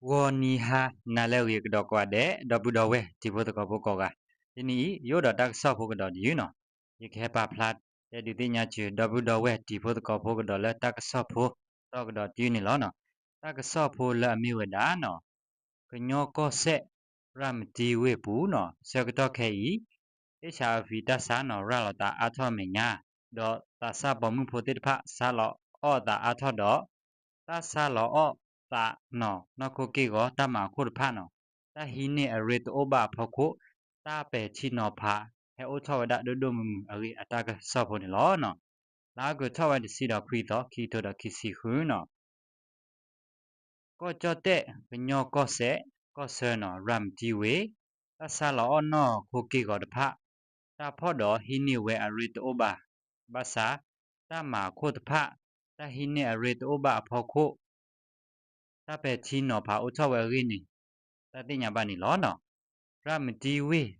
ဂီၤနံၤဟါနၤလၢအဂ့ၤကဒီးကိးဂၤဒဲး ဒီပုၢ်ဒီဝဲၢ်တံၤဖိသကိးဖိကိးဂၤ, တနံၤအံၤ ယအိၣ်ဒီးတၢ်ကစီၣ်ဖိကဒီးတယုၢ်နီၤ, ယကဟဲပာ်ဖျါတဲဒုးသ့ၣ်ညါဆူ ဒီပုၢ်ဒီဝဲၢ်တံၤဖိသကိးဖိကဒီးလၢတၢ်ကစီၣ်ဖိတီကဒီးတယုၢ်န့ၣ်လီၤ. တၢ်ကစီၣ်ဖိလၢအမ့ၢ်ဝဲဒၣ်နီၤ ကညီကီၢ်စဲၣ် ရၤမတံဝ့ၢ်ပူၤနီၤ ဆၢကတီၢ်ခဲအံၤ HIV တၢ်ဆါနီၤ ရၤလီၤသးအါထီၣ်အမဲာ်ညါ, ဒီးသးစၢ်ပိာ်မုၣ်ဖိသ့ၣ်တဖၣ် ဆါလီၤအီၣ်သးအါထီၣ်ဒီး တၢ်ဆါလီၤအီၣ်သးနီၤ နီၢ်ခိက့ၢ်ဂီၤတၢ်မၤအခိၣ်တဖၣ်နီၤ တၢ်ဟံးန့ၢ်အရ့တအိၣ်ဘၣ်အဖီခိၣ် တၢ်ပဲာ်ထံနီၤဖး ဟဲအိၣ်ထီၣ်ဝဲဒၣ်ဒိၣ်ဒိၣ်မုၢ်မုၢ်အဂ့ၢ်အတၢ်ကစီၣ်ဖိန့ၣ်လီၤ. လါအီကူးထီၣ်ဝဲတဆံဒီးခွံသီ ခံကထိဒီးခံဆံဃုနီၤ ကီၢ်ကၠီၣ်တဲၣ် ကညီကီၢ်စဲၣ် ကီၢ်ဆၢနီၤ ရၤမတံဝ့ၢ် တၢ်ဆါလီၤအီၣ်နီၢ်ခိက့ၢ်ဂီၤတဖၣ် တၢ်ဖီၣ်ဒီးဟံးန့ၢ်ဝဲအရ့တအိၣ်ဘၣ်, ဘၣ်ဆၣ် တၢ်မၤအခိၣ်တဖၣ် တၢ်ဟံးန့ၢ်အရ့တအိၣ်ဘၣ်အဖီခိၣ် တၢ်ပဲာ်ထံနီၤဖးအိၣ်ထီၣ်ဝဲအဂ့ၢ်န့ၣ် တၢ်သ့ၣ်ညါဘၣ်န့ၣ်လီၤ. ရၤမတံဝ့ၢ်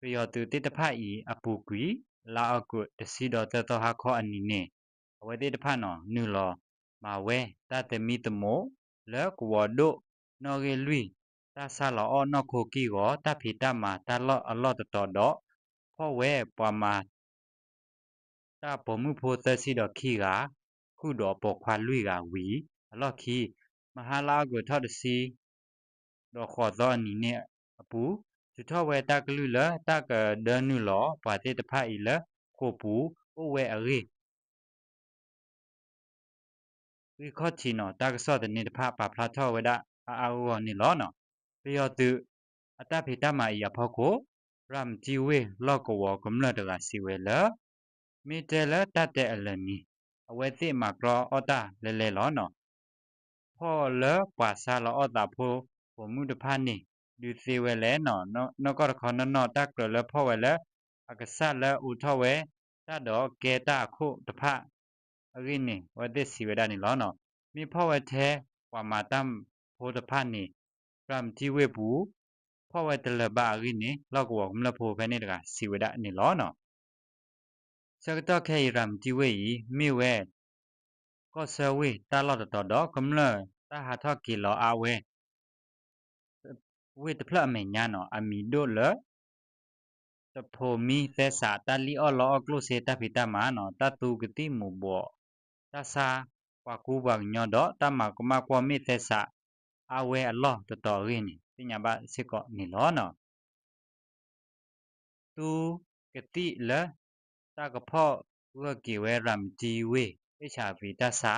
ပယီၤသုးသ့ၣ်တဖၣ်အံၤအပူၤကွံာ် လါအီကူးတဆံဒီးသၢသီဟါခီအနံၤန့ၣ် အဝဲသ့ၣ်တဖၣ်နီၤ နုာ်လီၤမၤဝဲတၢ်သမံသမိး လၢကဝီၤဒိၣ်နီၣ်ဂံၢ်လွံၢ် တၢ်ဆါလီၤအီၣ်နီၢ်ခိက့ၢ်ဂီၤ တၢ်ဖံးတၢ်မၤတၢ်လီၢ်အလီၢ်တတီၤဒီး ဖီၣ်ဝဲပှၤမၤ တၢ်ပိာ်မုၣ်ဖိသၢဆံဒီးခံဂၤ ဃုာ်ဒီးပိာ်ခွါလွံၢ်ဂၤဝံၤအလီၢ်ခံ, မဟါလါအီကူးထီၣ်တဆံ ဒီးဃိးသီအနံၤန့ၣ်အပူၤ ထုးထီၣ်ဝဲတၢ်ကလုၢ်လၢတၢ်ကဒၢနုာ်လီၤပှၤသ့ၣ်တဖၣ်အံၤလၢဃိာ်ပူၤအိၣ်ဝဲအဂ့ၢ် ဂံၢ်ခီၣ်ထံးနီၤ တၢ်ကစီၣ်သန့တဖၣ်ပာ်ဖျါထီၣ်ဝဲဒၣ်အါအါဂီၢ်ဂီၢ်န့ၣ်လီၤ. ပယီၤသုးအတၢ်ဖံးတၢ်မၤအံၤအဖီခိၣ် ရၤမတံဝ့ၢ်လီၢ်ကဝီၤကမျၢၢ်တဂၤစံးဝဲလၢ မ့ၢ်တဲလၢတၢ်တဲအလၢာ်န့ၣ် အဝဲသ့ၣ်မၤကြီအီၣ်တၢ်လဲၤလဲၤလီၤနီၤ ဖီၣ်လၢပှၤဆါလီၤအီၣ်သးဖိပိာ်မုၣ်တဖၣ်န့ၣ် ဒုးသ့ဝဲလဲၣ်နီၤ နီၢ်ကီၢ်တခီနီၢ်နီၢ် တၢ်ကြၢးလၢဖီၣ်ဝဲလၢ အကစၢ်လၢအိးထီၣ်ဝဲ တၢ်ဒီးကဲတၢ်အခိၣ်တဖၣ်အဂ့ၢ်န့ၣ် အဝဲသ့ၣ်စံးဝဲဒၣ်န့ၣ်လီၤ. မ့ၢ်ဖီၣ်ဝဲထဲပှၤမၤတၢ်ဖိတဖၣ်န့ၣ် ရၤမတံဝ့ၢ်ပူၤ ဖီၣ်ဝဲတလၢာ်ဘၣ်အဂ့ၢ်န့ၣ် လီၢ်ကဝီၤကမျၢၢ်ဖိဖဲန့ၣ်တဂၤစံးဝဲဒၣ်န့ၣ်လီၤ. ဆၢကတီၢ်ခဲအံၤ ရၤမတံဝ့ၢ်အံၤ မ့ၢ်ဝဲ ကီၢ်ဆၢဝ့ၢ်တၢ်လီၢ်တတီၤဒီး ကမျၢၢ်တၢ်ဟးထီၣ်က့ၤလီၤအါဝဲ ဝ့ၢ်တဖျၢၣ်အမဲာ်ညါနီၤ အမံၤဒိၣ်လၢ တဖိးမံသဲစး တၢ်လံၣ်အီၣ်လီအီၣ်ကျိၣ်စ့ တၢ်ဖံးတၢ်မၤနီၤ တၢ်သူကသံၣ်မူးဘှီး တၢ်ဆါပှၤကူပှၤကညီဒီး တၢ်မၤကမၣ်ကွီၢ်မ့ၢ်သဲစး အါဝဲအလီၢ်တတီၤအဂ့ၢ်န့ၣ် သ့ၣ်ညါဘၣ်စ့ၢ်ကီးန့ၣ်လီၤ. သူကသံၣ်လၢ တၢ်ကဖီၣ်ဂၢၢ်က့ၤဝဲရၤမတံဝ့ၢ် HIV တၢ်ဆါ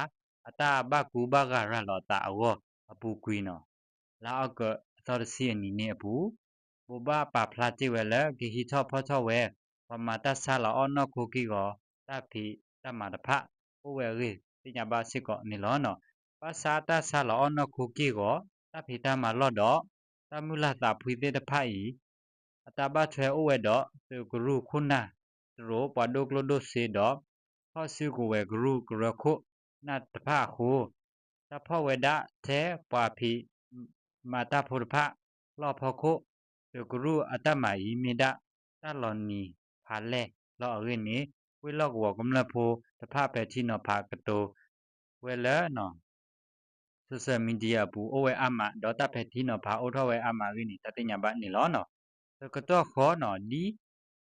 အတၢ်ဘၣ်ကူဘၣ်ဂာ်ရၤလီၤသးအဂီၢ်အပူၤကွံာ်နီၤ လါအီကူးအသီတဆံအနံၤန့ၣ်အပူၤ ဘိးဘၣ်ပာ်ဖျါတ့ၢ်ဝဲလၢ ကဟံးထီၣ်ဖီၣ်ထီၣ်ဝဲ ပှၤမၤတၢ်ဆါလီၤအီၣ်နီၢ်ခိက့ၢ်ဂီၤ တၢ်ဖံးတၢ်မၤတဖၣ် အိၣ်ဝဲအဂ့ၢ် သ့ၣ်ညါဘၣ်စ့ၢ်ကီးန့ၣ်လီၤ. ဘၣ်ဆၣ်တၢ်ဆါလီၤအီၣ်နီၢ်ခိက့ၢ်ဂီၤ တၢ်ဖံးတၢ်မၤလီၢ်ဒီး တၢ်မုၢ်လၢ်သးဖှံသ့ၣ်တဖၣ်အံၤ အတၢ်ဘၣ်ထွဲအိၣ်ဝဲဒီး သုးကရူၢ်ခိၣ်နၢ်တရူး ပှၤဒိၣ်ကျိၣ်ဒိၣ်စ့ဒီး ထီၣ်စုကဝဲၤကရူၢ်ကရၢခိၣ်နၢ်တဖၣ်အဃိ တၢ်ဖီၣ်ဝဲဒၣ်ထဲပှၤဖံးမၤတၢ်ဖိတဖၣ်လီၢ်ဖီခိၣ် သုးကရူၢ်အတၢ်မၤအံၤမ့ၢ်ဒၣ်တၢ်လီၤနံၤဖးလဲၢ်လီၤအဂ့ၢ်န့ၣ် ဝ့ၢ်လီၢ်ကဝီၤကမျၢၢ်ဖိတဖၣ်ပဲာ်ထံနီၤဖးကတိၤဝဲလၢ social media အပူၤအိၣ်ဝဲအါမး ဒီးတၢ်ပဲာ်ထံနီၤဖးအိၣ်ထီၣ်ဝဲအါမးအဂ့ၢ်န့ၣ် တၢ်သ့ၣ်ညါဘၣ်န့ၣ်လီၤ. တကတီၢ်ဃီနီၤ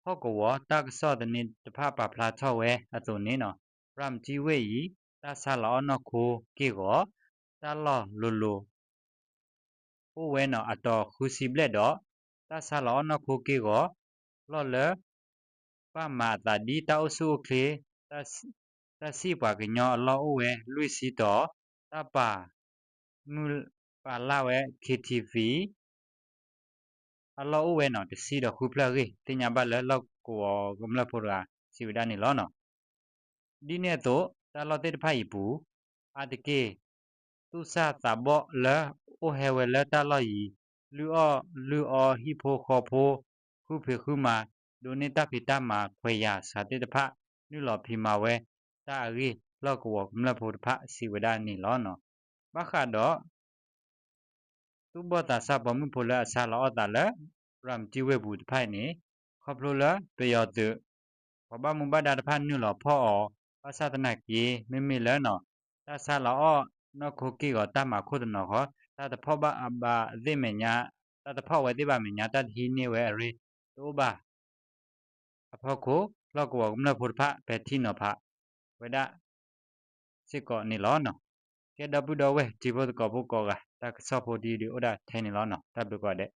ဒ်ဟီၣ်ကဝီၤတၢ်ကစီၣ်သန့တဖၣ်ပာ်ဖျါထီၣ်ဝဲအသိးန့ၣ်နီၤ ရၤမတံဝ့ၢ်အံၤ တၢ်ဆါလီၤအီၣ်နီၢ်ခိက့ၢ်ဂီၤ တၢ်လီၢ်လိၤလိၤ အိၣ်ဝဲနီၤ အတီၤဃုဆံဘျဲၣ်ဒီး တၢ်ဆါလီၤအီၣ်နီၢ်ခိက့ၢ်ဂီၤ လီၢ်လၢ ဘၣ်မၤအသးဒ်တၢ်အိၣ်ဆူၣ်အိၣ်ချ့ တၢ်စံၣ်ပှၤကညီအလီၢ်အိၣ်ဝဲလွံၢ်ဆံတီၤ, တၢ်ပာ်မုၢ်ပာ်လၢ်ဝဲ KTV အလီၢ်အိၣ်ဝဲနီၤ တဆံဒီးဃုဖျၢၣ်အဂ့ၢ် သ့ၣ်ညါဘၣ်လၢလီၢ်ကဝီၤကမျၢၢ်ဖိတဂၤစံးဝဲဒၣ်န့ၣ်လီၤ. ဒ်န့ၣ်အသိး တၢ်လီၢ်သ့ၣ်တဖၣ်အံၤအပူၤ အါတက့ၢ် သူၣ်စၢ်သးဘီၣ်လၢအိၣ်ဟဲဝဲလၢတၢ်လီၢ်အံၤ လုၢ်အီၣ်လုၢ်အီ ဟံၣ်ဖိဃီဖိ ဃုဖံးဃုမၤ ဒိးန့ၢ်တၢ်ဖံးတၢ်မၤခွဲးယာ်စှၤသ့ၣ်တဖၣ် နုာ်လီၤဖံးမၤဝဲတၢ်အဂ့ၢ် လီၢ်ကဝီၤကမျၢၢ်ဖိတဖၣ်စံးဝဲဒၣ်န့ၣ်လီၤ. ဘၣ်ဃးဒီး သူၣ်ဘီၣ်သးစၢ်ပိာ်မုၣ်ဖိလၢအဆါလီၤအီၣ်သးလၢ ရၤမတံဝ့ၢ်ပူၤတဖၣ်အံၤန့ၣ် ခီဖျိလၢပယီၤသုး ပှၤဘၣ်မူဘၣ်ဒါတဖၣ်နုာ်လီၤဖီၣ်အီၤ ဘၣ်ဆၣ်သနာ်က့ မ့မ့ၢ်လၢ တၢ်ဆါလီၤအီၣ်နီၢ်ခိက့ၢ်ဂီၤတၢ်မၤခိၣ်တနီၤဃီ တၢ်တဖီၣ်ဘၣ်အဘၣ်သ့ၣ်မဲာ်ညါ, တၢ်တဖီၣ်ဝဲသ့ၣ်ဘၣ်မဲာ်ညါ တၢ်တဟံးန့ၢ်ဝဲအရ့တအိၣ်ဘၣ် အဖီခိၣ် လီၢ်ကဝီၤကမျၢၢ်ဖိတဖၣ် ပဲာ်ထံနီၤဖးဝဲဒၣ်စ့ၢ်ကီးန့ၣ်လီၤ. ကဲ ဒီပုၢ်ဒီဝဲၢ် ထံဖိသကိးဖိကိးဂၤ တၢ်ကစီၣ်ဖိတယုၢ်ဒုးအိၣ်ဒၣ်ထဲန့ၣ်လီၤ. တၢ်ဘျုးကိးဂၤဒဲး.